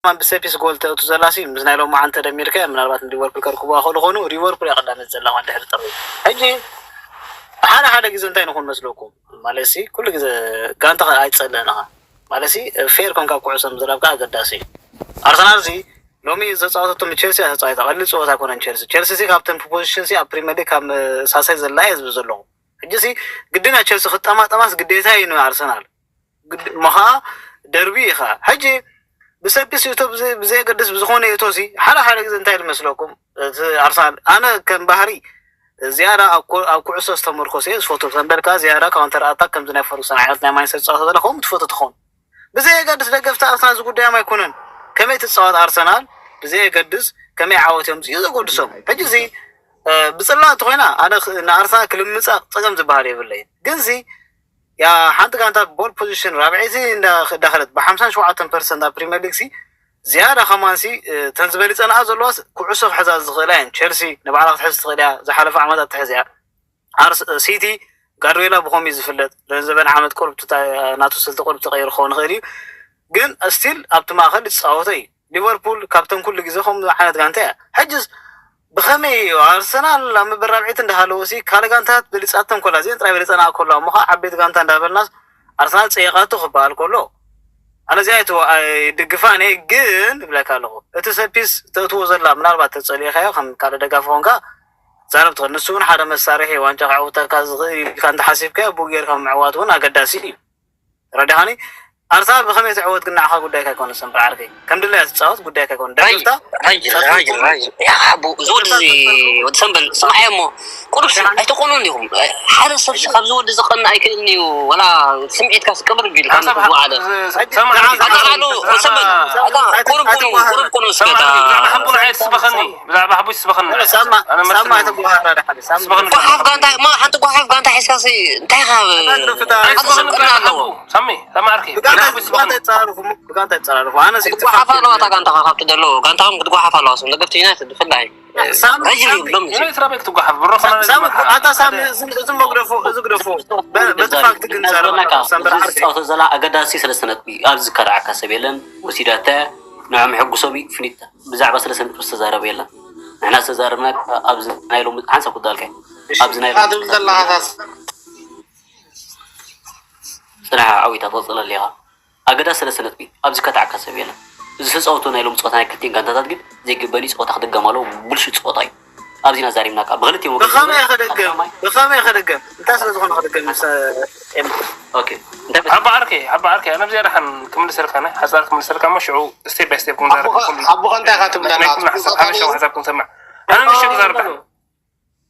ማን ብሰፒስ ጎል ተእቱ ዘላሲ ምስ ናይ ሎማዓንቲ ተደሚርከ ምናልባት ንሊቨርፑል ከርክቡ ክእሉ ኾኑ። ሊቨርፑል እያ ቀዳመት ዘላ ማን ድሕሪ ጥሪ። ሕጂ ሓደ ሓደ ግዜ እንታይ ንኹን መስለኩም ማለት ሲ ኩሉ ግዜ ጋንታ ኣይትጸልእን ኢኻ ማለት ሲ ፌር ኮንካ ኩዕሶ ምዝራብ ከዓ ኣገዳሲ እዩ። ኣርሰናል እዚ ሎሚ ዘጻወተቶም ቸልሲ እያ ተጻዊታ። ቀሊል ጸወታ ኣይኮነን ቸልሲ። ቸልሲ ሲ ካብተን ፖዚሽን ሲ ኣብ ፕሪሚየር ሊግ ካብ ሳሳይ ዘላ እየ ዝብል ዘለኹ። ሕጂ ሲ ግድን እያ ቸልሲ ክጠማጠማስ ግዴታ እዩ ንኣርሰናል። ግድ- እሞ ኸዓ ደርቢ ኢኻ ሕጂ ብሰፒስ ይእቶ ብዘ- ብዘየገድስ ብዝኾነ ይእቶ ሲ ሓደ ሓደ ግዜ እንታይ ዝመስለኩም እቲ ኣርሰናል ኣነ ከም ባህሪ ዝያዳ ኣብ ኩ- ኣብ ኩዕሶ ዝተመርኮሰ እየ ዝፈቱ ሰንበልካ ዝያዳ ካውንተር ኣታክ ከምዚ ናይ ፈርጉሰን ዓይነት ናይ ማንቸስተር ጸወታ ዘለ ከምኡ ትፈቱ ትኸውን ብዘየገድስ ደገፍቲ ኣርሰናል እዚ ጉዳዮም ኣይኮነን ከመይ ትጻወት ኣርሰናል ብዘየገድስ ከመይ ዓወት እዮም ዝዩ ዘገድሶም ሕጂ እዚ እ፣ ብጽላ እንተኾይና ኣነ ኽ- ንኣርሰናል ክልምጻ ጸገም ዝበሃል የብለይ ግን ሲ ያ ሓንቲ ጋንታ ቦል ፖዚሽን ራብዐይቲ እንዳኸደት ብ57 ፐርሰንት ኣብ ፕሪሚየር ሊግ ሲ ዝያዳ ከማን ሲ እተን ዝበሊፀንኣ ዘለዋስ ኩዕሶ ክሕዛ ዝኽእላ እየን ቸልሲ ንባዕላ ክትሕዝ ትኽእል እያ ዝሓለፈ ዓመታት ትሕዝ እያ ኣርስ ሲቲ ጋርዲዮላ ብኸምኡ እዩ ዝፍለጥ ዘበን ዓመት ቁርብ ናቱ ስልቲ ቁርብ ተቐይሩ ክኸውን ይኽእል እዩ ግን ስቲል ኣብቲ ማእኸል ዝፃወተ እዩ ሊቨርፑል ካብተን ኩሉ ግዜ ከምዚ ዓይነት ጋንታ እያ ሕጅስ ብኸመይ እዩ ኣርሰናል ኣብ መበል ራብዒት እንዳሃለወ ሲ ካልእ ጋንታት በሊፃተን ኮላ እዚአን ጥራይ በሊፀና ኮላ እሞ ከዓ ዓበይቲ ጋንታ እንዳበልናስ ኣርሰናል ፀይቓቶ ክበሃል ከሎ ኣነ እዚኣ ኣይድግፋን እየ ግን እብለካ ኣለኹ እቲ ሰፒስ ተእትዎ ዘላ ምናልባት ተፀሊእካዮ ከም ካልእ ደጋፊ ኮንካ ዛረብ ትኽእል ንሱ እውን ሓደ መሳርሒ ዋንጫ ከዕውተካ ዝኽእል ኢልካ እንተሓሲብካዮ ብኡ ጌርካ ምዕዋት እውን ኣገዳሲ እዩ ረዲኻኒ ኣርሰናል ብኸመይ ትዕወት ግን ንዓኻ ጉዳይካ ኣይኮነ ሰምበል ዓርከይ ከም ድላያ ትፃወት ጉዳይካ ኣይኮነ ደገፍታ እዚ ወዲ እዚ ወዲ ሰንበል ስማዕ እሞ ቁሩብ ኣይተቆኑን ኢኹም ሓደ ሰብ ካብዚ ወዲ ዝቐንእ ኣይክእልን እዩ ወላ ስምዒትካ ስቅብር ቢልካ ዝወዓለ ኣጣቃሉ ሰንበል ቁሩብ ቁኑ ቁሩብ ቁኑ ስበታ ብዛዕባ ሓቡሽ ስበኸኒ ሳማ ሳማ ተጓሃራ ሓደ ሳማ ጓሓፍ ጋንታ ማ ሓንቲ ጓሓፍ ጋንታ ሒዝካሲ እንታይ ካብ ሳሚ ተማርኪ ብጋንታ ይጸራረፉ ብጋንታ ይጸራረፉ ኣነ ሲ ክትጓሓፍ ኣለዋ እታ ጋንታ ካብቲ ዘሎ ጋንታኹም ክትጓሓፍ ኣለዋ ስም ደገፍቲ ዩናይትድ ብፍላይ ዩናይትድ ኣበይ ክትጓሓፍ ብሮ ኣታ ሳሚ እዚ መግደፎ እዚ ግደፎ በቲ ፋክት ግን ዝፃወቶ ዘላ ኣገዳሲ ሰለስተ ነጥቢ ኣብዚ ዝከዳዓካ ሰብ የለን ወሲዳተ ንዖም ሕጉሶም እዩ ፍኒት ብዛዕባ ሰለስተ ነጥቢ ዝተዛረበ የለን ንሕና ዝተዛረብና ኣብዚ ናይ ሎሚ ሓንሳብ ክዳልካ ኣብዚ ናይ ሎሚ ትብል ዘለኻስ ፅንሓ ዓዊታ ትቐፅለሉ ኢኻ ኣገዳ ሰለስተ ነጥቢ ኣብዚ ከተዓካ ሰብ የለን እዚ ዝተፃወቶ ናይ ሎም ፀወታ ናይ ክልቲን ጋንታታት ግን ዘይግበኒ ፀወታ ክድገም ኣለዎ ብልሹ ፀወታ እዩ ኣብዚና ዛሪብና ከዓ ብክልቲኦም ወገን ብኸመይ ክድገም ብኸመይ ክድገም እንታይ ስለ ዝኾነ ክድገም ምስ ኤም ኦኬ እንታይ ሓባ ዓርከይ ሓባ ዓርከይ ኣነ ብዚያ ደሓን ክምልሰልካ ናይ ሓፃር ክምልሰልካ እሞ ሽዑ ስቴፕ ባይ ስቴፕ ክንዛረብ ሓቡኸ እንታይ ኢኻ ትብለና ናይ ኩሉ ሓሳብ ሓበሻዊ ሓሳብ ክንሰምዕ ኣነ ንእሽቶ ክዛረብ ደሓን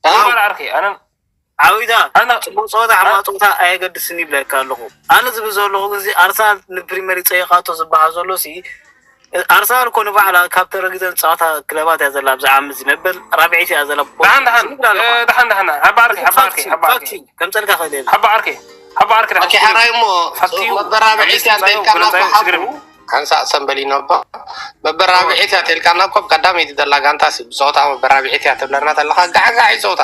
ግንባር ዓርከይ ኣነ ዓዊታ ኣነ ፅቡቅ ፀወታ ሕማቅ ፀወታ ኣየገድስን ይብለካ ኣለኹ ኣነ ዝብል ዘለኹ ግዜ ኣርሰናል ንፕሪሚየር ሊግ ፀይቃቶ ዝበሃል ዘሎ ሲ ኣርሰናል እኮ ንባዕላ ካብ ተረጊዘን ፀወታ ክለባት እያ ዘላ ኣብዚ ዓመት እዚ መበል ራብዒት እያ ዘላ ደሓን ደሓን ደሓን ደሓን ሓባ ዓርከይ ሓባ ዓርከይ ሓባ ዓርከይ ከምፀልካ ክእል የለ ሓባ ዓርከይ ሓባ ዓርከይ ደሓን ኣኪ ሓራይ እሞ ፋክት እዩ መበራብዒት እያ ችግር እንተኢልካና የለውም ሓቡ ችግር የለውም ሓንሳእ ሰንበሊኖ እባ መበራብዒት እያ ተልካና እኮ ቀዳመይቲ ዘላ ጋንታ ሲ ብፆታ መበራብዒት እያ ትብለና ተለካ ጋዕጋዕ ፆታ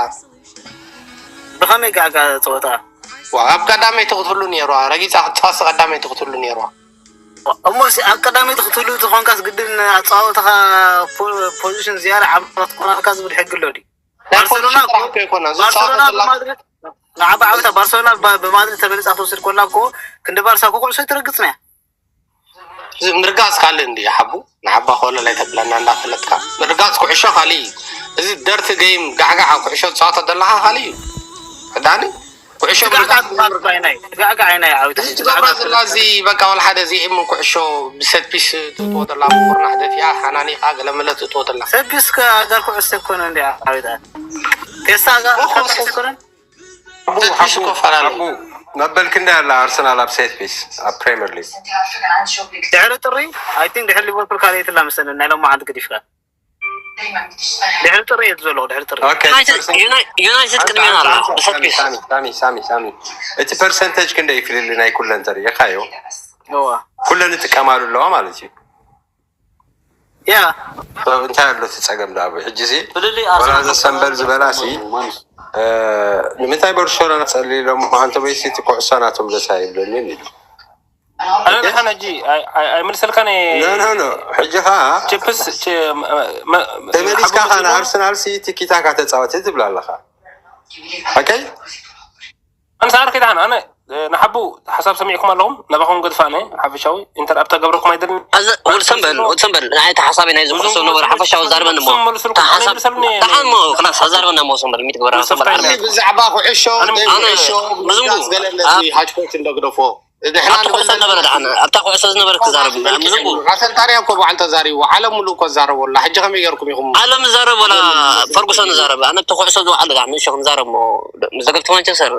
ብኸመይ ጋዕጋ ፀወታ ዋ፣ ኣብ ቀዳመይቲ ክትህሉ ነይርዋ ረጊፃ ክትፃወትሲ ቀዳመይቲ ክትህሉ ነይርዋ እሞ ሲ ኣብ ቀዳመይቲ ክትህሉ ዝኾንካስ ግድን ኣፀዋወተኻ ፖ- ፖዚሽን ዝያዳ ዓብራ ትኮናልካ ዝብል ሕጊ ኣሎ ድዩ ናይ ባርሰሎና ፖዚሽን ጥራሕ እኮ ኣይኮነ ባርሰሎና ዝፃወት ዘላ ብማድሪድ ንዓባ ዓብታ ባርሰሎና ብ- ብማድሪድ ተበሊፃ ትወስድ ኮላ እኮ ክንዲ ባርሳ እኮ ኩዕሶ ትረግፅና እያ እዚ ምርጋፅ ካልእ እንዲ ሓቡ ንዓባ ኮለል ኣይተብለና እንዳፈለጥካ ምርጋፅ ኩዕሾ ካልእ እዩ እዚ ደርቲ ገይም ጋዕጋዓ ኩዕሾ ትፃወቶ ዘለካ ካልእ እዩ ክዳኒ ኩዕሾ ትጋዕጋዕ ትጋዕጋዕ ዓይናይ ትጋዕጋዕ ዓይናይ ዓብታ እዚ ትገብሮ ዘላ እዚ በቃ ወላ ሓደ እዚ ምን ኩዕሾ ብሰት ፒስ ትእትዎ ዘላ ብቁርናሕ ደፊኣ ሓናኒኻ ገለመለ ትእትዎ ዘላ ሰቢስከ ኣጋር ኩዕሶ ኣይኮነ እንዲ ዓብታ ቴስታ ኣጋር ኩዕሶ ኣይኮነን ሰት ፒስ እኮ ፈላለዩ መበል ክንደይ ኣላ ኣርሰናል ኣብ ሴት ፒስ ኣብ ፕሪምየር ሊግ ድሕሪ ጥሪ ኣይ ቲንክ ድሕሪ ሊቨርፑል ካልኣይትላ መሰለኒ ናይ ሎማዓንቲ ገዲፍካ ድሕሪ ጥሪ እየ ዘለኹ ድሕሪ ጥሪ ኦኬ ዩናይትድ ቅድሚና ኣላ ብሰት ፒስ ሳሚ ሳሚ ሳሚ ሳሚ እቲ ፐርሰንቴጅ ክንደይ ይፍልሊ ናይ ኩለን ተሪኢኻዮ እዋ ኩለን ይጥቀማሉ ኣለዋ ማለት እዩ ያ እንታይ ኣሎ እቲ ፀገም ዳ ሕጂ ሲ ፍልልይ ወላ ኣርሰናል ዘሰንበል ዝበላ ሲ ማንስ እ፣ ንምንታይ በርሸሎና ጸሊሎም ኣንቶቤ ሲቲ ኩዕሶ ናቶም ደስ ኣይብለንን ኢሉ ኣነ ደሓን ሕጂ ኣይምልሰልካን። ኖ ኖ ኖ ሕጂ ኸዓ ችፕስ ተመሊስካ ኸዓ ንኣርሰናል ሲ ቲኪታካ ተፃወት ትብል ኣለኻ። ኦኬ ኣንሳር ከይዳን ኣነ ንሓቡ ሓሳብ ሰሚዕኩም ኣለኹም። ናባኹም ገድፋ ኣነ ሓፈሻዊ ኢንተርኣፕት ተገብረኩም ኣይደልን። ወድሰንበል ወድሰንበል ንዓይ እቲ ሓሳብ ናይ ዝኩርሶ ነበር ሓፈሻዊ ዛርበን እሞ ሓሳብ ታሓሞ ክላስ ኣዛርበና እሞ ሰንበል ሚት ግበራ ሰንበል ዓርቢ ብዛዕባ ኩዕሾ ኩዕሾ ምዝንጉ ገለ ነዚ ሃችኮች እንደግደፎ ንሕና ኣብቲ ኩዕሶ ዝነበረ ደሓን ኣብታ ኩዕሶ ዝነበረ ክዛረብ ምዝንጉ ኣሰልጣንያ እኮ በዓል ተዛሪቡ ዓለም ሙሉእ እኮ ዛረቦ ኣላ ሕጂ ከመይ ገርኩም ኢኹም ዓለም ዛረብ ወላ ፈርጉሰን ዛረብ ኣነ ኣብቲ ኩዕሶ ዝውዓለ ደሓን ንእሾ ክንዛረብ እሞ ምስ ደገፍቲ ማንቸስተር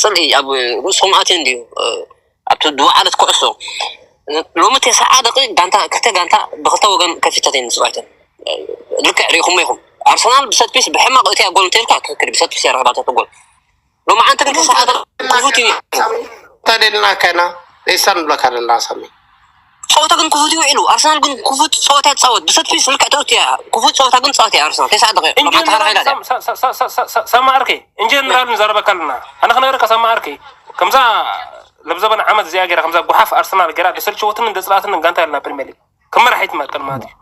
ፅልኢ ኣብ ርእስኹም ኣትዩ እንድዩ ኣብቲ ዝወዓለት ኩዕሶ ሎሚ ተስዓ ደቂቅ ጋንታ ክልተ ጋንታ ብክልተ ወገን ከፊተት እየን ዝፃወተን ልክዕ ሪኢኹሞ ኢኹም ኣርሰናል ብሰት ፒስ ብሕማቅ እቲያ ጎል እንተልካ ትክክል ብሰት ፒስ እያ ረኽባታ ጎል ሎማዓንቲ ግን ተስዓ ደቂቅ ክፉት እዩ ተደልና ከና ሬሳ ንብለካ ዘለና ሳሚ ፀወታ ግን ክፉት ይውዒሉ ኣርሰናል ግን ክፉት ፀወታ ይፃወት ብሰት ፒስ ልክዕ ተውት እያ ክፉት ፀወታ ግን ፀወት እያ ኣርሰናል ተስዓ ደቂቅ ሎማዓንቲ ሓራ ሓይላ እያ ሰማዕርኪ እንጀነራል ንዛረበካ ኣለና ኣነ ክነገረካ ሰማዕርኪ ከምዛ ለብዘበን ዓመት እዚኣ ገይራ ከምዛ ጉሓፍ ኣርሰናል ገይራ ደሰልችወትንን ደፅላትንን ጋንታ ያልና ፕሪሚየር ሊግ ከም መራሒት መቀል ማለት እዩ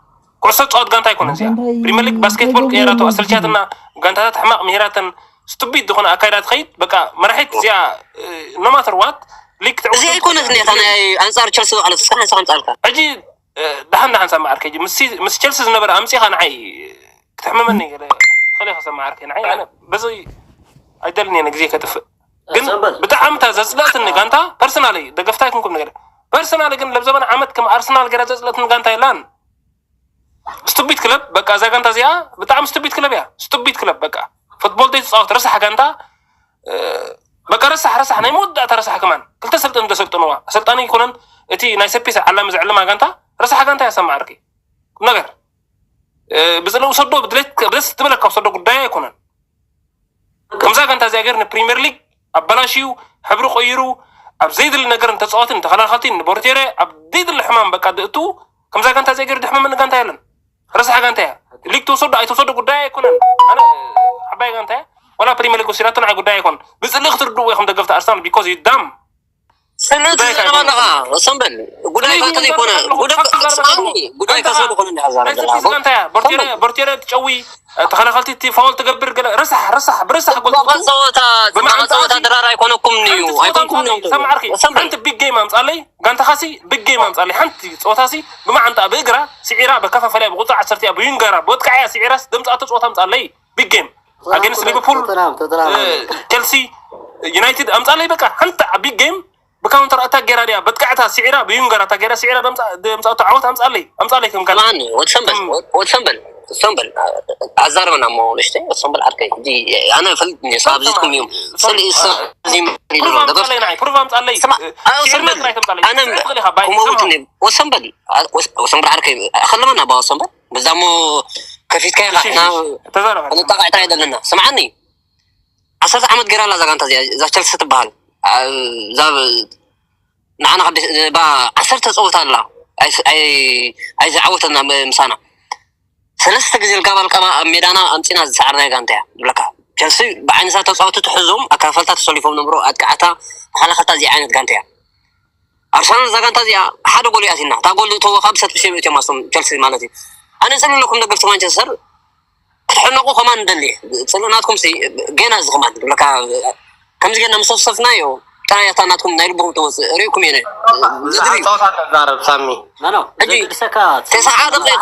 ኩዕሶ ፃወት ጋንታ ኣይኮነ እዚኣ ፕሪሚየር ሊግ ባስኬትቦል ቀይራቶ ኣሰልችያትና ጋንታታት ሕማቅ ምሂራተን ስቱቢድ ዝኾነ ኣካይዳ ትኸይድ በቃ መራሒት እዚኣ no matter what ሊግ ትዕወት እዚኣ ኣይኮነት እኒኣታ ናይ ኣንፃር ቸልሲ ዝቐለት እስካ ሓንሳ ከምፃልካ ሕጂ ደሓን ደሓን ሰማዕርከ ሕጂ ምስ ቸልሲ ዝነበረ ኣምፂኻ ንዓይ ክትሕመመኒ ገለ ተኸለ ከሰማዕርከ ንዓይ ኣነ በዚ ኣይደልን እየ ንግዜ ከጥፍእ ግን ብጣዕሚ እታ ዘፅለእትኒ ጋንታ ፐርሰናል እዩ ደገፍታ ኣይኮንኩም ነገር ፐርሰናል ግን ለብዘበን ዓመት ከም ኣርሰናል ገይራ ዘፅለእትኒ ጋንታ የላን ስቱቢድ ክለብ በቃ እዛ ጋንታ እዚኣ ብጣዕሚ ስቱቢድ ክለብ እያ ስቱቢድ ክለብ በቃ ፉትቦል ዘይትፃወት ረሳሕ ጋንታ በቃ ረሳሕ ረሳሕ ናይ መወዳእታ ረሳሕ ከማን ክልተ ሰልጠን ዘሰልጠንዋ ኣሰልጣኒ ይኮነን እቲ ናይ ሰፒስ ዓላሚ ዘዕልማ ጋንታ ረሳሕ ጋንታ እያ ሰማዕርኪ ቁም ነገር ብፅልኢ ውሰዶ ብድሌት ደስ ትብለካ ውሰዶ ጉዳይ ኣይኮነን ከምዛ ጋንታ እዚኣ ገይር ንፕሪምየር ሊግ ኣበላሽዩ ሕብሪ ቆይሩ ኣብ ዘይድሊ ነገር ንተፃወትን ንተኸላኸልቲ ንቦርቴረ ኣብ ዘይድሊ ሕማም በቃ ድእቱ ከምዛ ጋንታ እዚኣ ገይር ድሕመመኒ ጋንታ የለን ረሳሕ ጋንታ እያ ሊግ ተወሰዶ ኣይተወሰዶ ጉዳይ ኣይኮነን ኣነ ዓባይ ጋንታ እያ ዋላ ፕሪምየር ሊግ ወሲዳቶ ንዓይ ጉዳይ ኣይኮን ብፅልኢ ክትርድእዎ ኢኹም ደገፍቲ ኣርሰናል ቢኮዝ ዩ ዳም ስልቲ ዘረባ ኣለኻ ሰንበል ጉዳይ ካንተ ዘይኮነ ጉዳይ ከሰብ ኮነ እንዲኻ ዛረብ ዘለኻ ቦርቴረ ትጨዊ ተኸላኸልቲ እቲ ፋውል ትገብር ገለ ረሳሕ ረሳሕ ብረሳሕ ጸወታ ጸወታ ድራር ኣይኮነኩም እዩ ኣይኮንኩም ሰማዕርኪ ሓንቲ ቢግ ጌም ኣምጻለይ ጋንታኻሲ ቢግ ጌም ኣምጻለይ ሓንቲ ጸወታሲ ብማዓንጣ ብእግራ ስዒራ በከፋፈለያ ብቁፅሪ ዓሰርተ እያ ብዩንገራ ብወጥቃዕያ ስዒራስ ደምፃእቶ ጸወታ ኣምጻለይ ቢግ ጌም ኣገንስት ሊቨርፑል ቸልሲ ዩናይትድ ኣምፃለይ በቃ ሓንቲ ቢግ ጌም ብካውንተር ኣታክ ገይራ ድያ በጥቃዕታ ስዒራ ብዩንገር ኣታክ ገይራ ስዒራ ደምፃእቶ ዓወት ኣምፃለይ ኣምፃለይ ከም ጋል ማን ወትሰንበል ወትሰንበል ወትሰንበል ኣዛርበና እሞ ንሽተይ ወትሰንበል ዓርከይ ሕጂ ኣነ ፈልጥ ካብ ዚትኩም እዮም ስል ፕሩቭ ኣምፃለይ ንዓይ ፕሩቭ ኣምፃለይ ኣነ ክመውት ወትሰንበል ወትሰንበል ዓርከይ ከለመና ባ ወትሰንበል በዛ እሞ ከፊትካ ኢኻ ንጣቃዕታ የደለና ስምዓኒ ዓሰርተ ዓመት ገይራ ኣላ እዛ ጋንታ እዚኣ እዛ ቸልሲ ትበሃል እዛ ንዓና ዓሰርተ ፀወታ ኣላ ኣይዝዓወተና ምሳና ሰለስተ ግዜ ልጋባ ልቀባ ኣብ ሜዳና ኣምፂና ዝሰዓርናዮ ጋንታ እያ ዝብለካ ቸልሲ ብዓይነታ ተፃወቱ ትሕዞም ኣካፈልታ ተሰሊፎም ነብሮ ኣጥቃዕታ ተኸላኸልታ እዚኣ ዓይነት ጋንታ እያ ኣርሰናል እዛ ጋንታ እዚኣ ሓደ ጎል ይኣትና እታ ጎል ዝእተወ ካብ ሰት ፒስ እዮም እትዮም ኣስቶም ቸልሲ ማለት እዩ ኣነ ፅልለኩም ደገፍቲ ማንቸስተር ክትሕነቁ ከማን ንደሊ ፅልእናትኩም ገና እዚ ከማን ብለካ ከምዚ ገና ምሰፍሰፍናዮ ጥራይ እታ ናትኩም ናይ ልብኹም ትወፅእ ርእኩም እየ ብዛዕባ ፀወታ ተዛረብ ሳሚ ሕጂ ተስዓ ደቂቅ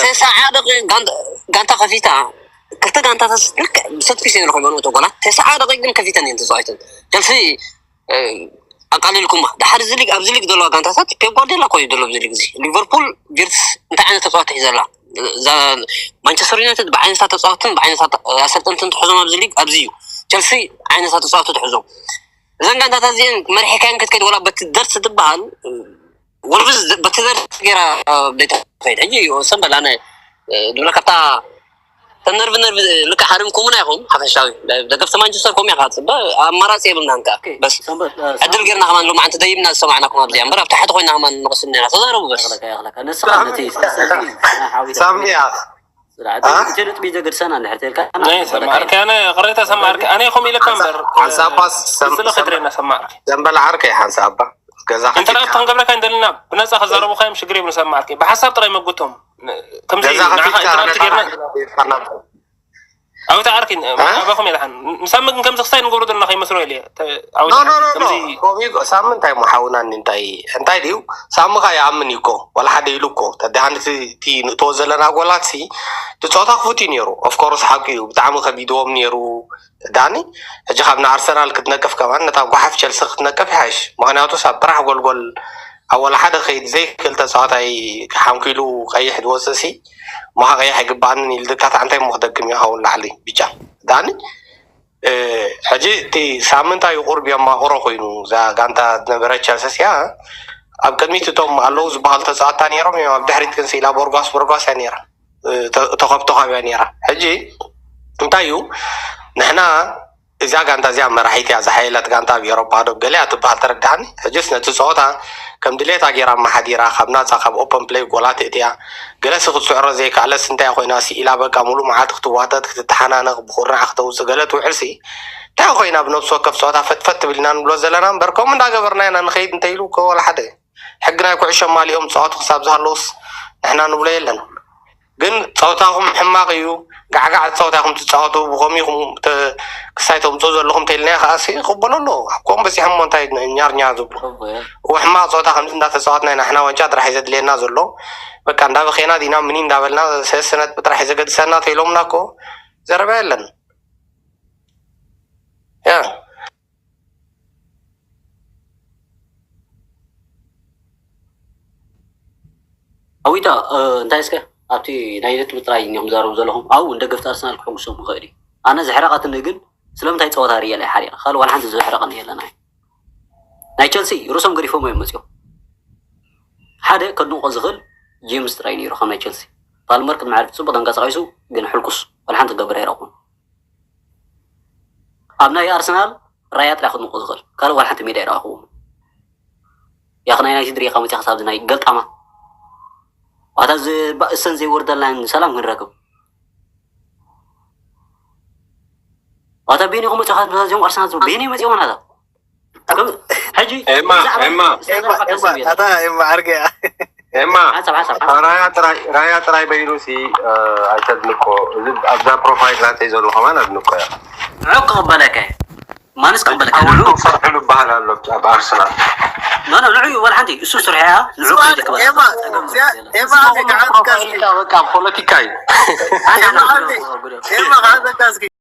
ተስዓ ደቂቅ ጋንታ ከፊታ ክልተ ጋንታታት ልክዕ ብሰት ፒስ እዮም ዝረኸብዎ እቶ ጎላት ተስዓ ደቂቅ ግን ከፊተን እየን ተፃዋይተን ቸልሲ ኣቃሊልኩማ ድሓር እዚ ሊግ ኣብዚ ሊግ ዘለዋ ጋንታታት ፔፕ ጓርዲዮላ እኮ እዩ ዘሎ ኣብዚ ሊግ እዚ ሊቨርፑል ቪርትስ እንታይ ዓይነት ተፃዋቲ ሒዘላ እዛ ማንቸስተር ዩናይትድ ብዓይነታት ተፃወትን ብዓይነታት ኣሰልጠንትን ትሕዞም ኣብዚ ሊግ ኣብዚ እዩ ቸልሲ ዓይነታት ተፃወቲ ትሕዞም እዘን ጋንታታት እዚአን መሪሕካየን ክትከይድ ወላ በቲ ደርስ ትበሃል ወልቭዝ በቲ ደርስ ገይራ ደይትኸይድ ሕጂ ሰንበል ኣነ ዝብለካ እታ ተነርቭ ነርቭ ልክዕ ሃሪምኩምና ኢኹም ሓፈሻዊ ደገፍቲ ማንቸስተር ኮም ኢኻ ፅበ ኣማራፂ የብልናን ከ በስ ዕድል ጌርና ከማን ሎማዓንቲ ደይብና ዝሰማዕናኩም ኣብዚኣ እምበር ኣብ ታሕቲ ኮይና ከማን ንቕስም ነና ተዛረቡ በስ ሳምያ ነጥቢ ዘገድሰና እንድሕር ተልካ ኣነ ቅሬታ ሰማዕርኪ ኣነ ኢኹም ኢለካ እምበር ሓንሳባስ ስለ ክድሬና ሰማዕርኪ ዘንበል ዓርከይ ሓንሳባ ገዛ እንተ ደኣ ከፊትካ፣ እቶም ገብረካ እንደልና ብነጻ ከዛረቡካ እዮም፣ ሽግር የብሉ። ሰማዕልከ ብሓሳብ ጥራይ መጉቶም። ከምዚ ገዛ ንዓኻ ከፊትካ ኢንተራክት ነታ ጌርና ራዲዮ ጌርካ ናብ ኣብታ ዓርኪ እ? ኣባኹም ኢልሓን ምሳም ግን ከምዚ ክስታይ ንገብሮ ዘለና ከይመስሎ ኢለ። ተ- ኣውታ ኖ ኖ ኖ ኖ። ከምዚ ከምኡ እዩ። ሳሚ እንታይ እሞ ሓውና፣ እንታይ እንታይ ድዩ? ሳሚ ኸ ይኣምን እዩ እኮ፣ ዋላ ሓደ ኢሉ እኮ። ተደሃን እቲ እቲ ንእትዎ ዘለና ጎላት ሲ ትጾታ ክፉት እዩ ነይሩ። ኦፍኮርስ ሓቂ እዩ፣ ብጣዕሚ ከቢድዎም ነይሩ። ዳኒ፣ ሕጂ ካብ ንኣርሰናል ክትነቅፍ ከማን ነታ ጓሓፍ ቸልሲ ክትነቅፍ ይሓይሽ። ምኽንያቱ ሳብ ጥራሕ ጎልጎል ኣብ ወላ ሓደ ከይድ ዘይክእል ተጻዋታይ ሓንኪሉ ቀይሕ ዝወፅእ ሲ፣ ሞኻ ቀይሕ ኣይግባኣንን ኢሉ ድካታዕ እንታይ እሞ ክደግም እዩ፣ ሃውን ላዕሊ ብጫ። ዳኒ፣ እ፣ ሕጂ እቲ ሳምንታዊ ቁርብ የማቕሮ ኮይኑ፣ እዛ ጋንታ ዝነበረ ቸልሲ ሲያ ኣብ ቅድሚት እቶም ኣለዉ ዝበሃሉ ተጻዋትታ ነይሮም እዮም፣ ኣብ ድሕሪት ግን ስኢላ ቦርጓስ ቦርጓስ እያ ነይራ። እ፣ ተ- ተኸብተኻብ እያ ነይራ። ሕጂ እንታይ እዩ፣ ንሕና እዛ ጋንታ እዚኣ መራሒት እያ፣ ዝሓየለት ጋንታ ኣብ ኤሮፓ ዶ ገለ እያ ትበሃል፣ ተረዳእኒ። ሕጅስ ነቲ ጸወታ ከም ድሌታ ገይራ ኣመሓዲራ፣ ካብ ናጻ ካብ ኦፐን ፕለይ ጎላት እትያ። ገለሲ ክትስዕሮ ዘይከኣለስ እንታይ ኮይና ስኢላ፣ በቃ ሙሉእ መዓልቲ ክትዋጠጥ፣ ክትተሓናነቕ፣ ብኹርናዕ ክተውጽእ ገለ ትውዕልሲ እንታይ ኮይና፣ ብነብሲ ወከፍ ጸወታ ፈትፈት ትብል ኢና ንብሎ ዘለና እምበር፣ ከምኡ እንዳገበርና ኢና ንኸይድ እንተኢሉ እኮ ወላ ሓደ። ሕጊ ናይ ኩዕሾ ማሊኦም ጻወቱ ክሳብ ዝሃለውስ ንሕና ንብሎ የለን። ግን ጸወታኹም ሕማቕ እዩ፣ ጋዕጋዕ ጸወታ ኢኹም ትጻወቱ፣ ብኸምኡ ኢኹም ተ- ክሳይ ተምጽኡ ዘለኹም ተይልናዮ ከኣ ሲ ይቕበሎ ኣሎ። ኣብ ከምኡ በጺሖም እሞ እንታይ ኛርኛ ዝብሉ? እዎ፣ ሕማቕ ጸወታ ከምዚ እንዳተጻወትና ኢና ንሕና ዋንጫ ጥራሕ እዩ ዘድልየና ዘሎ። በቃ እንዳበኸና ዲና ምኒ እንዳበልና ሰለስተ ነጥቢ ጥራሕ እዩ ዘገድሰና ተይሎምና እኮ ዘረባ የለን። ያ ኣዊታ እ፣ እንታይ እስከ ኣብቲ ናይ ነጥቢ ጥራይ እኒኹም ዛረቡ ዘለኹም ኣብኡ ንደገፍቲ ኣርሰናል ክሕጉሶም ይኽእል እዩ። ኣነ ዘሕረቐትኒ ግን ስለምንታይ ፀወታ ሪኤ ላይ ሓሪቐ ካልእ ዋላ ሓንቲ ዘሕረቐኒ የለን። ኣይ ናይ ቸልሲ ርእሶም ገዲፎም እዮም መፂኦም። ሓደ ከድንቆ ዝኽእል ጄምስ ጥራይ ነይሩ ካብ ናይ ቸልሲ። ፓልመር ቅድሚ ዓርቢ ፅቡቅ ተንቀሳቒሱ ግን ሕልኩስ ዋላ ሓንቲ ክገብር ኣይረኹን። ኣብ ናይ ኣርሰናል ራያ ጥራይ ከድንቆ ዝኽእል ካልእ ዋላ ሓንቲ ሜዳ ኣይረኣኹዎ። ያኽ ናይ ናይቲ ድሪኻ መፂኻ ሳብዚ ናይ ገልጣማ ዋታ ዝበእሰን ዘይወርደልናን ሰላም ክንረክብ ዋታ ቤኒ ክመፂኻ ዞም ኣርሰናል ዝብሉ ቤኒ መፂኦም ናታ ሕጂ ኤማ ኤማ ኤማ ኤማ ኣታ ኤማ ዓርገያ ኤማ ራያ ጥራይ ራያ ጥራይ በይኑ ሲ ኣይተድንቆ። እዚ ኣብዛ ፕሮፋይል ናተይ ዘሎ ከማን ኣድንቆ እያ። ንዑ ክቕበለካ እየ። ማንስ ክቕበለካ ንዑ ሓወልቱ ፈርሕሉ ይበሃል ኣሎ ኣብ ኣርሰናል። ኖ ኖ ንዑ ይበል ሓንቲ እሱ ስርሕያ ንዑ ክቕበለካ ኤማ ኤማ ከዓብትካ እስኪ በቃ ፖለቲካ እዩ። ኤማ ከዓብትካ እስኪ